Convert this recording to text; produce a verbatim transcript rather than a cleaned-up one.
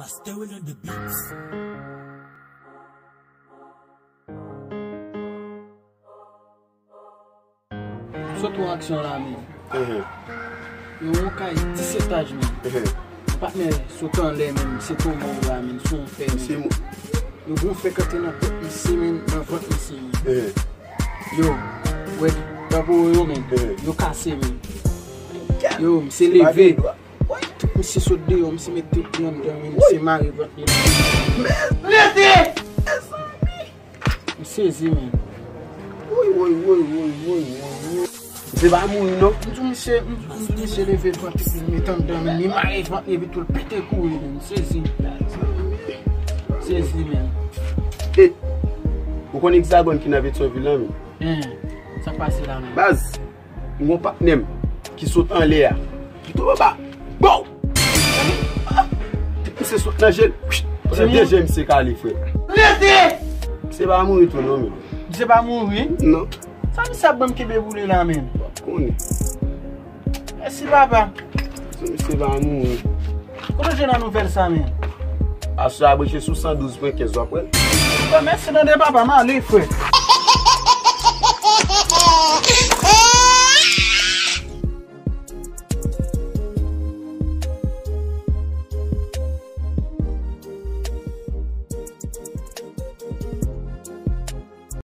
Staring at the beats. Sot yon aksyon la, men. Ehe. Yo, yon kay dis etaj, men. Ehe. Yon patnè sot anlè, men. Se tonbe la, men. Se yon fè, men. Se mo- Yo, gon fè k antre nan tèt misye, men. Nan vant misye, men. Ehe. Yo, wè, drapo yo, men. Ehe. Yo kase, men. Yo, misye leve. Tout misye sot deyò, misye mete pye anndan, men. Misye mare vant li. Rete! M sezi, men. Woy, woy, woy, woy, woy, woy, woy. Misye pa mouri, non. M di misye, m di misye leve vant li, met anndan, men li mare vant li, epi tou l pete kouri, men. M sezi. M sezi, men. E, ou konn Egzagòn ki nan Petyonvil la, men? Hein, sa k pase la, men? Baz, m gon patnè m ki sot anlè a. Li tonbe anba. Bow! Misye sot nan je l. Pandan de je misye kale, frè. Rete! Misye pa mouri tou, non, men. Misye pa mouri? Non. Sa misye ap ban m kenbe boule la, men? W ap konnen. Mèsi, papa. Si misye pa mouri. Kote w jwenn nan nouvèl sa, men? Aswè a branche sou san douz pwen kenz, w ap wè l. Bon, mèsi tande, papa, m ale, frè.